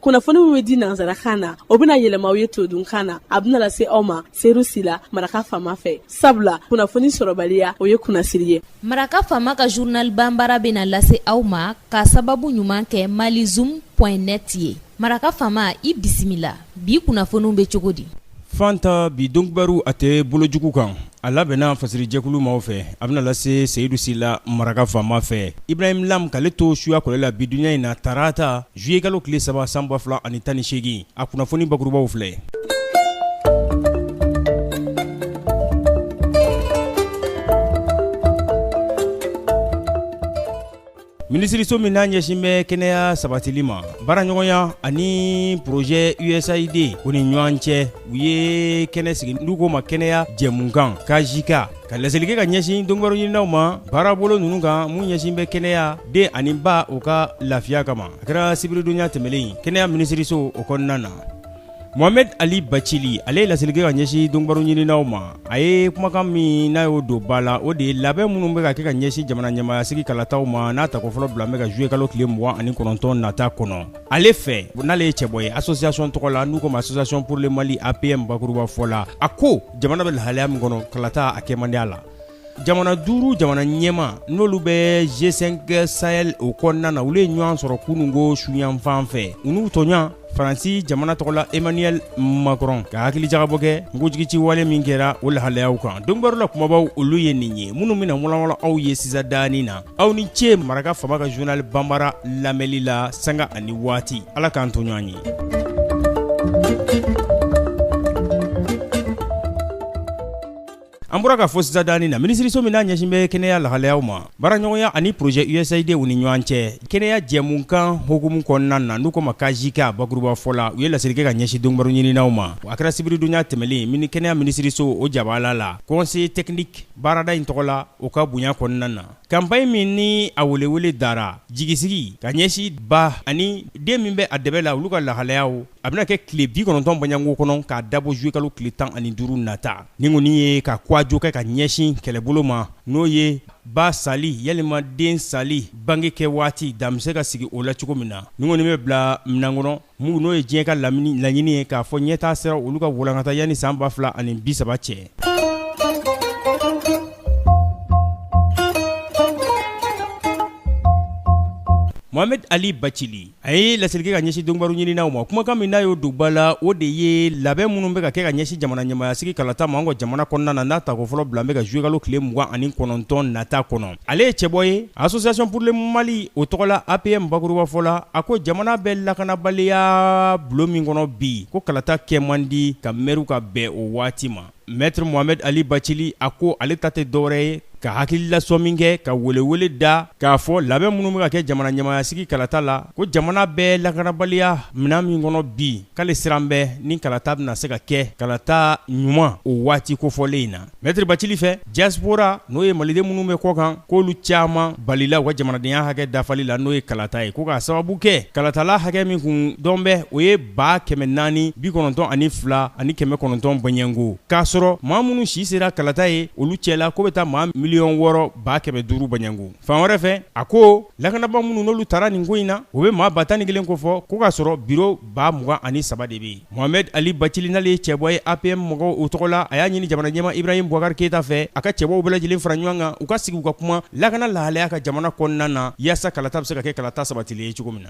Kunnafoni min bɛ di nansarakan na, o bɛna yɛlɛma aw ye todunkan na. A bɛna lase aw ma Seyidu Sila, Maraka Faama fɛ, sabula kunnafoni sɔrɔbaliya, o ye kunnasiri ye. Maraka Faama ka journal banbara bɛna lase aw ma ka sababu ɲuman kɛ malizoom point net ye. Maraka Faama, i bisimila. Bi kunnafoniw bɛ cogo di? Fanta, bi donkibaru, a tɛ bolojugu kan. A labɛnna fasirijɛkulu maaw fɛ, a bɛna lase Seyidu Sila, Maraka Faama fɛ. Ibrahim Lam k'ale to suya kɔlɛ la bi dunya in na, tarata juillet kalo tile 3 san 2018, a kunnafoni bakurubaw filɛ. Minisiriso min n'a ɲɛsin bɛ kɛnɛya sabatili ma, baaraɲɔgɔnya ani projet USAID u ni ɲɔgɔn cɛ, u ye kɛnɛ sigi n'u k'o ma kɛnɛya jɛmukan KJK, ka laseli kɛ ka ɲɛsin donkibaru ɲininaw ma baarabolo ninnu kan mun ɲɛsin bɛ kɛnɛya den ani ba u ka lafiya kama. A kɛra sibiridonya tɛmɛnen kɛnɛya minisiriso o kɔnɔna na. Mohamed Ali Bacili, ale ye laseli kɛ ka ɲɛsin donkibaru ɲininaw ma. A ye kumakan min n'a y'o don ba la, o de ye labɛn minnu bɛ ka kɛ ka ɲɛsin jamana ɲɛmaayasigi kalataw ma, n'a tako fɔlɔ bila bɛ ka juillet kalo tile 29 nata kɔnɔ. Ale fɛ, n'ale ye cɛbɔ ye association tɔgɔ la n'u ko ma Association pour le Mali APM bakuruba fɔ la, a ko jamana bɛ lahalaya min kɔnɔ, kalata a kɛ man di a la. Jamana duuru jamana ɲɛmaa n'olu bɛ G5 Sahel o kɔnɔna na, olu ye ɲɔgɔn sɔrɔ kununko suyanfan fɛ, u n'u tɔɲɔgɔn Faransi jamana tɔgɔ la Emmanuel Macron, ka hakilijagabɔ kɛ mugujuguci wale min kɛra o lahalayaw kan. Donkibaru la kumabaw, olu ye nin ye minnu bɛna walanwalan aw ye sisan daani na. Aw ni ce Maraka Faama ka journal banbara lamɛnli la sanga ani waati. Ala k'an to ɲɔgɔn ye. An bɔra ka fɔ sisan daani na, minisiriso min n'a ɲɛsin bɛ kɛnɛya lahalayaw ma, baaraɲɔgɔnya ani projet USAID u ni ɲɔgɔn cɛ kɛnɛya jɛmukan hukumu kɔnɔna na n'u ko ma KJK bakuruba fɔ la, u ye laseli kɛ ka ɲɛsin donkibaru ɲininaw ma. A kɛra sibiridonya tɛmɛnen min kɛnɛya minisiriso o jabala la, conseil technique baarada in tɔgɔ la, o ka bonya kɔnɔna na. Campagne min ni a welewele dara jigisigi ka ɲɛsin ba ani den min bɛ a dɛbɛ la, olu ka lahalayaw, a bɛna kɛ tile 90 bɔɲɔgɔnko kɔnɔ k'a dabɔ juillet kalo tile 15 nata. Nin kɔni ye ka kuwajo kɛ ka ɲɛsin kɛlɛbolo ma, n'o ye ba sali yalima den sali bange kɛ waati dan bɛ se ka sigi o la cogo min na. Nin kɔni bɛ bila minan kɔnɔ mun n'o ye diɲɛ ka laɲini ye k'a fɔ ɲɛtaa sera olu ka walankata yanni san 2030 cɛ. Mohamed Ali Bacili, a ye laseli kɛ ka ɲɛsin donkibaru ɲininaw ma. Kumakan min n'a y'o don ba la, o de ye labɛn minnu bɛ ka kɛ ka ɲɛsin jamana ɲɛmaayasigi kalata ma an ka jamana kɔnɔna na, n'a tako fɔlɔ bila bɛ ka juillet kalo tile 29 nata kɔnɔ. Ale ye cɛbɔ ye Association pour le Mali o tɔgɔ la, APM bakuruba fɔ la. A ko jamana bɛ lakanabaliya bulon min kɔnɔ bi, ko kalata kɛ man di ka mɛriw ka bɛn o waati ma. Maître Mohamed Ali Bacili, a ko ale ta tɛ dɔwɛrɛ ye ka hakililasɔmi kɛ, ka welewele da k'a fɔ labɛn minnu bɛ ka kɛ jamana ɲɛmaayasigi kalata la, ko jamana bɛ lakanabaliya minɛn min kɔnɔ bi, k'ale siran bɛ ni kalata bɛna se ka kɛ kalata ɲuman o waati kofɔlen in na. Maître Bacili fɛ, diaspora n'o ye maliden minnu bɛ kɔkan, k'olu caman balila u ka jamanadenya hakɛ dafali la, n'o ye kalata ye, ko k'a sababu kɛ kalatala hakɛ min kun dɔn bɛ, o ye 492,900 bɔɲɛnko, k'a sɔrɔ maa minnu si sera kalata ye olu cɛla, k'o bɛ taa maa 6,5 600 bɔɲɛnko. Fan wɛrɛ fɛ, a ko lakanabaa minnu n'olu taara nin ko in na, o bɛ maa 11,000 kofɔ, ko k'a sɔrɔ biro 23,000 de bɛ yen. Mohamed Ali Bacili, n'ale ye cɛbɔ ye APM mɔgɔw o tɔgɔ la, a y'a ɲini jamana ɲɛmaa Ibrahim Boubacar Keita fɛ, a ka cɛbɔw bɛɛ lajɛlen fara ɲɔgɔn kan, u ka sigi u ka kuma lakana lahalaya kan jamana kɔnɔna na, yaasa kalata bɛ se ka kɛ kalata sabatilen ye cogo min na.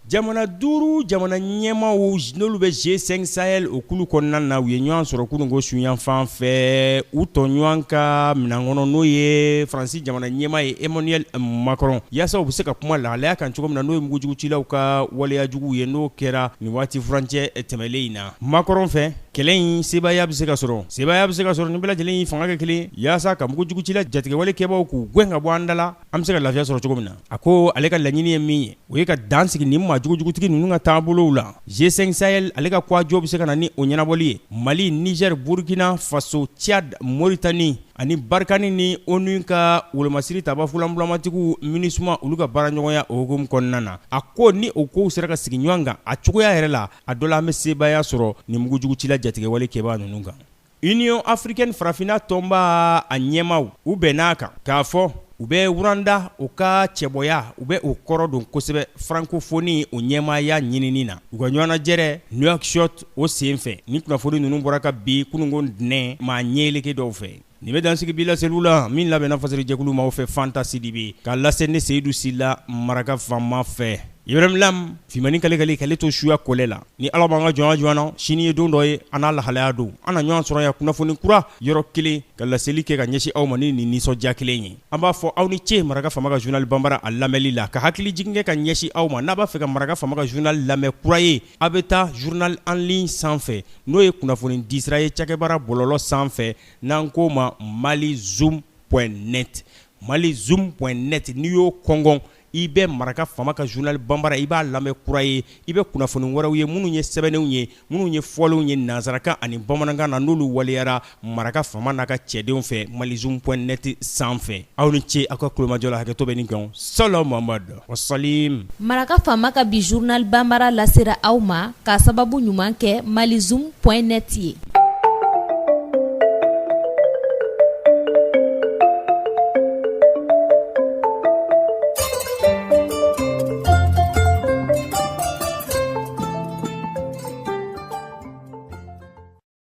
Jamana duuru jamana ɲɛmaaw n'olu bɛ G5 Sahel o kulu kɔnɔna na, u ye ɲɔgɔn sɔrɔ kununko suyanfan fɛ u tɔɲɔgɔn ka minɛn kɔnɔ, n'o ye Faransi jamana ɲɛmaa ye Emmanuel Macron, yaasa u bɛ se ka kuma lahalaya kan cogo min na, n'o ye mugujugucilaw ka waleya juguw ye, n'o kɛra nin waati furancɛ tɛmɛlen in na. Macron fɛ, kɛlɛ in sebaaya bɛ se ka sɔrɔ, sebaaya bɛ se ka sɔrɔ ni bɛɛ lajɛlen y'i fanga kɛ kelen yaasa ka mugujugucila jatigɛwale kɛbaaw k'u gɛn ka bɔ an da la, an bɛ se ka lafiya sɔrɔ cogo min na. A ko ale ka laɲini ye min ye, o ye ka dan sigi nin maa jugujugutigi ninnu ka taabolow la. G5 Sahel ale ka kuwajɔ bɛ se ka na ni o ɲɛnabɔli ye. Mali, Niger, Burkina Faso, Tchad, Mauritanie ani Barkhane ni ONU ka wolomasiri taba fulanbulamatigiw MINUSMA, olu ka baaraɲɔgɔnya o hukumu kɔnɔna na. A ko ni o kow sera ka sigi ɲɔgɔn kan a cogoya yɛrɛ la, a dɔ la an bɛ sebaaya sɔrɔ nin mugujugucila jatigɛwale kɛbaa ninnu kan. Union africaine farafinna tɔnba a ɲɛmaaw u bɛnn'a kan k'a fɔ u bɛ Rwanda u ka cɛbɔya u bɛ o kɔrɔ don kosɛbɛ francophonie o ɲɛmaaya ɲinini na u ka ɲɔgɔnnajɛrɛ Nouakchott o senfɛ. Ni kunnafoni ninnu bɔra ka bi kununko ntɛnɛn maa ɲɛeleke dɔw fɛ. Nin bɛ dan sigi bi laseliw la min labɛnna fasolijɛkulu maaw fɛ Fanta Sidibe k'a lase ne Seyidu Sila maraka faama fɛ. Ibrahim Lam finmannin kale kale k'ale to suya kɔlɛ la ni Ala m'an ka jɔnya jɔ an na sini ye don dɔ ye an n'a lahalaya don an na ɲɔgɔn sɔrɔ yan kunnafoni kura yɔrɔ kelen ka laseli kɛ ka ɲɛsin aw ma ni nin nisɔndiya kelen ye. An b'a fɔ aw ni ce maraka faama ka journal banbara a lamɛnli la ka hakili jigin kɛ ka ɲɛsin aw ma n'a b'a fɛ ka maraka faama ka journal lamɛn kura ye a bɛ taa journal en ligne sanfɛ n'o ye kunnafoni disira ye cakɛbaara bɔlɔlɔ sanfɛ n'an k'o ma malizoom point net malizoom point net n'i y'o kɔngɔn i bɛ maraka faama ka journal banbara i b'a lamɛn kura ye i bɛ kunnafoni wɛrɛw ye minnu ye sɛbɛnnenw ye minnu ye fɔlenw ye nansarakan ani bamanankan na n'olu waleyara maraka faama n'a ka cɛdenw fɛ malizoom point net sanfɛ aw ni ce aw ka tulomajɔ la hakɛto bɛ nin kan sala mamadu wasalim Maraka faama ka bi journal banbara lasera aw ma k'a sababu ɲuman kɛ malizoom point net ye.